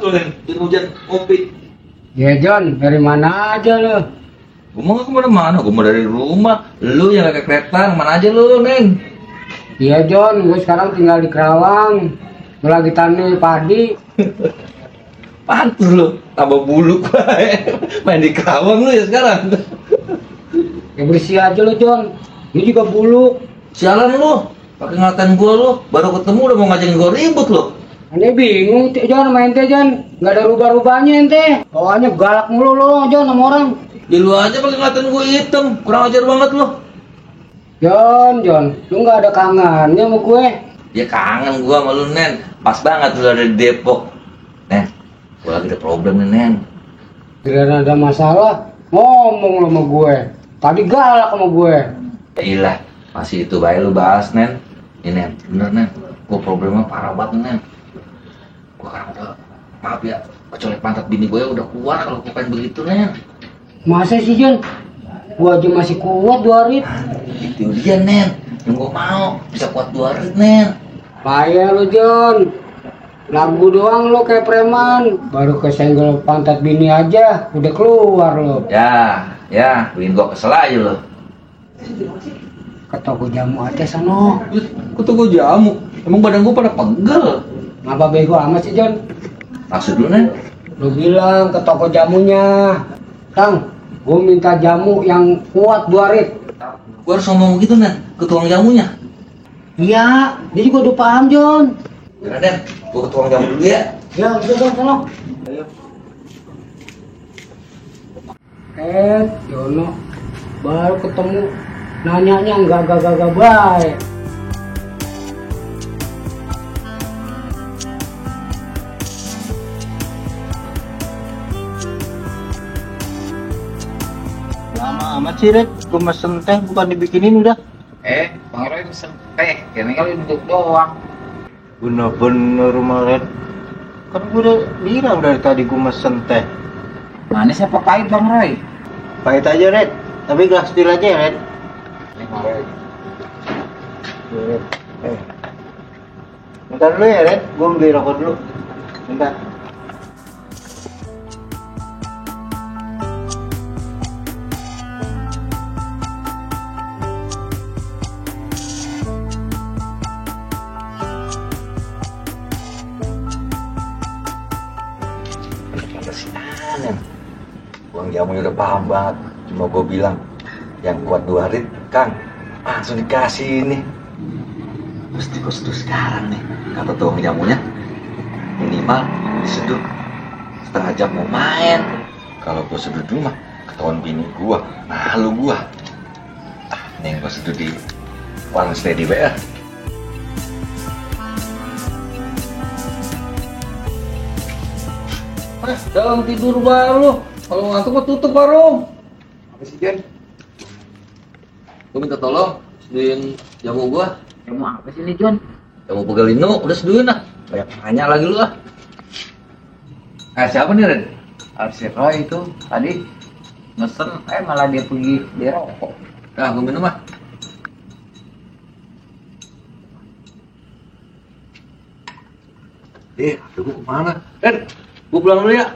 lu Nen, hujan kopi. Ya John, dari mana aja lo? Gue mau kemana-mana, gue mau dari rumah. Lu yang kayak kereta, mana aja lu Nen? Iya John, gue sekarang tinggal di Kerawang. Gue lagi tani padi. Pantes lu, tambah bulu main di Kerawang lu ya sekarang. Ya bersih aja lo John. Ini juga buluk. Sialan lu, pakai ngatain gua lu, baru ketemu udah mau ngajakin gua ribut lu. Ane bingung teh John, main teh John. Nggak ada rubah-rubahnya ente. Bawaannya galak mulu lo John sama orang. Di lu aja pakai ngatain gua hitam, kurang ajar banget lu. John, lu nggak ada kangennya sama gue? Ya kangen gua sama lu Nen, pas banget lu ada di Depok. Nen, gua lagi ada problem nih Nen. Kira ada masalah, ngomong lo sama gue. Tadi galak sama gue. Ya ilah, masih itu baik lu bahas Nen. Ini Nen, bener Nen, gua problemnya parah banget Nen. Gua kan udah, maaf ya, kecolek pantat bini gue udah keluar kalau gua pengen begitu Nen. Masa sih John? Gue aja masih kuat 2 rit. Itu dia Nen, yang gua mau bisa kuat 2 rit Nen. Payah lo John. Lagu doang lo kayak preman. Baru kesenggol pantat bini aja udah keluar lo. Ya, bikin gua kesel aja lo. Ke toko jamu aja sono. Kok toko jamu? Emang badan gua pada pegel. Ngapa bego amat sih John? Maksud lu Nen? Lo bilang ke toko jamunya, Kang, gue minta jamu yang kuat 2 rit. Gua harus ngomong gitu Nen, ke tukang jamunya. Iya, dia juga udah paham John. Yaudah Nen, gua ke tukang jamu dulu ya. Ya udah John, sono. Ayo. Jono baru ketemu nanyanya enggak baik. Lama amat sih Red, gue mesen teh bukan dibikinin udah. Bang Roy pesen teh, kayaknya kali duduk doang. Bener-bener rumah Red. Kan gue udah bilang dari tadi gue mesen teh. Manis apa pahit Bang Roy? Pahit aja Red, tapi gelas stil aja ya Red. Ini Bang Roy. Bentar dulu ya Red, gue beli rokok dulu. Bentar. Kasihan. Bang jamunya udah paham banget. Cuma gue bilang yang kuat 2 rit, Kang, langsung dikasih ini. Mesti gue seduh sekarang nih. Kata tukang jamunya, minimal diseduh setengah jam mau main. Kalau gue seduh dulu mah ketahuan bini gue, malu gue. Nih gue seduh di warung steady ya. Dalam tidur baru, kalau ngantuk mah tutup warung. Apa sih Jen? Gue minta tolong seduhin jamu gua. Jamu apa sih nih John? Jamu pegelino, udah seduhin lah. Banyak nanya lagi lu ah. Siapa nih Ren? Si Roy itu tadi mesen, malah dia pergi dia rokok. Nah, gue minum ah. Aduh, kemana? Ren, gue pulang dulu ya.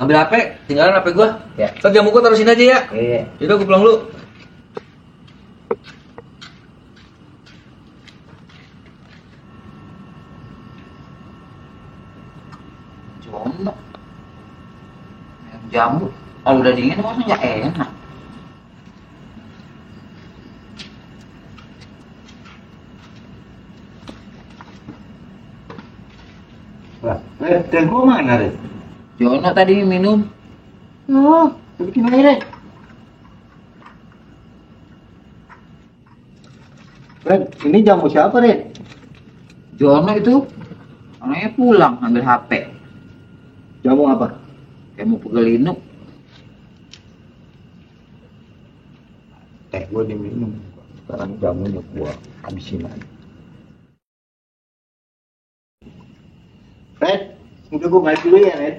Ambil HP, tinggalan HP gue. Ya. Ntar jamu gue taruh sini aja ya. Iya. Yaudah, gue pulang dulu. Jono. Jamu, kalau udah dingin masa nggak enak. Wah, Red, teh gue mana Red? Jono tadi minum. Oh, bikin aja Red. Red, ini jamu siapa Red? Jono itu orangnya pulang ambil HP. Jamu apa? Kayak mau pegelino. Teh gue diminum. Sekarang jamunya gue habisin aja. Red, udah gue balik dulu ya Red.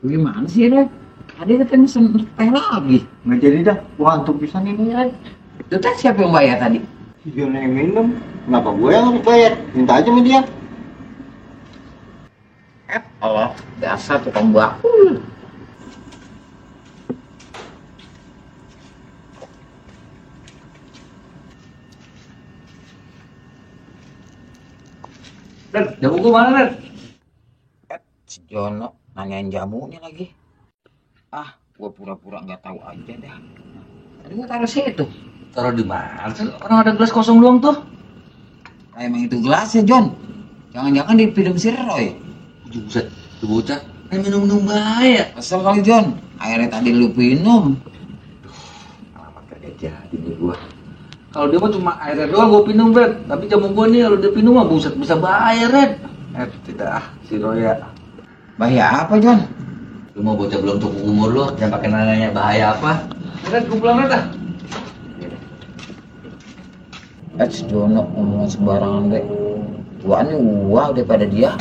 Gimana sih Red? Tadi katanya mesen teh lagi. Nggak jadi dah, gue ngantuk pisan ini Red. Itu teh siapa yang bayar tadi? Dia yang minum, kenapa gue yang harus bayar? Minta aja sama dia. Allah, dasar tukang bakul. Dan jamu gua mana, Dan? Si Jono nanyain jamunya lagi. Ah, gua pura-pura nggak tahu aja dah. Tadi gua taruh situ. Taruh di mana sih? Orang ada gelas kosong doang tuh. Nah, emang itu gelasnya, John. Jangan-jangan dipinum si Roy. Buset, tuh bocah. Minum-minum bahaya. Kesel kali, John. Akhirnya tadi lu minum. Alamat kagak jadi nih gua. Kalau dia mah cuma airnya doang gua minum, Red. Tapi jamu gua nih kalau dia minum mah buset bisa bahaya, Red. Tidak ah, si Roya. Bahaya apa, John? Lu mau bocah belum cukup umur lu, jangan pakai nanya bahaya apa. Red, gua pulang, Red ah. Si Jono ngomong sembarangan deh. Tuaannya wow daripada dia.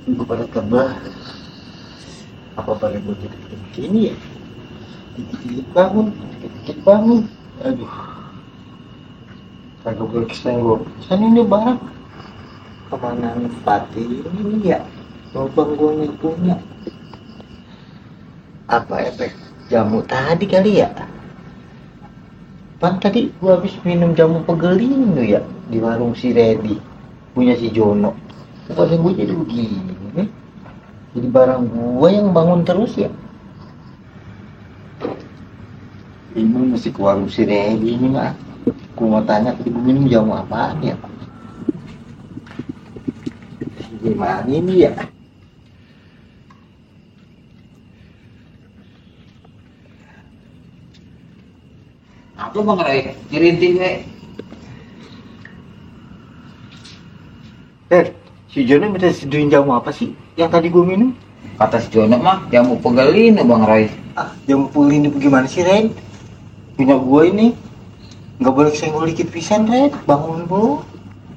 Gue pada terbang. Apa pada gue jadi begini ya? Dikit-dikit bangun, dikit-dikit bangun. Aduh, kagak boleh kesenggol. Sana ini barang kemana nempatin ini ya? Lubang gue nih punya. Apa efek jamu tadi kali ya? Pan tadi gue habis minum jamu pegelin tuh ya di warung si Reddy punya si Jono. Badan gue jadi begini. Jadi barang gue yang bangun terus ya. Ini mesti ke warung si Reddy ini mah. Gue mau tanya tadi gue minum jamu apaan ya? Gimana ini ya? Apa Bang Ray? Ngirinting we. Si Jono minta seduhin jamu apa sih yang tadi gue minum? Kata si Jono mah jamu pegelin Bang Ray. Jamu pulih ini bagaimana sih, Red? Punya gue ini nggak boleh senggol dikit pisan, Red. Bangun bro.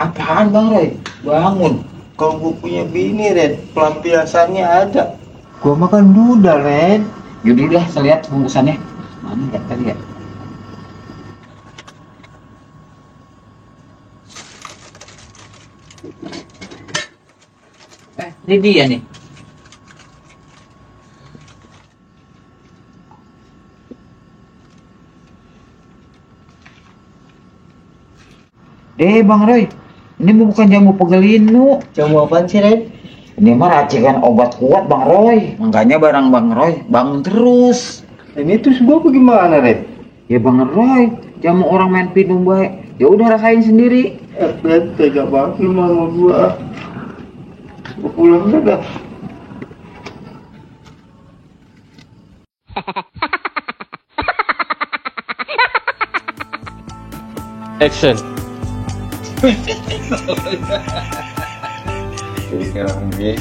Apaan Bang Ray? Bangun. Kalau gue punya bini, Red, pelampiasannya ada. Gue makan duda, Red. Yaudah saya lihat bungkusannya. Mana ya tadi ya? Ini dia nih. Bang Roy, ini bukan jamu pegelinu. Jamu apaan sih, Red? Ini mah racikan obat kuat Bang Roy. Makanya barang Bang Roy bangun terus. Ini terus gue bagaimana, Red? Ya Bang Roy, jamu orang main minum baik. Ya udah rasain sendiri. Red, tega banget lu sama gue. Gue pulang dah. Action. Jadi sekarang dia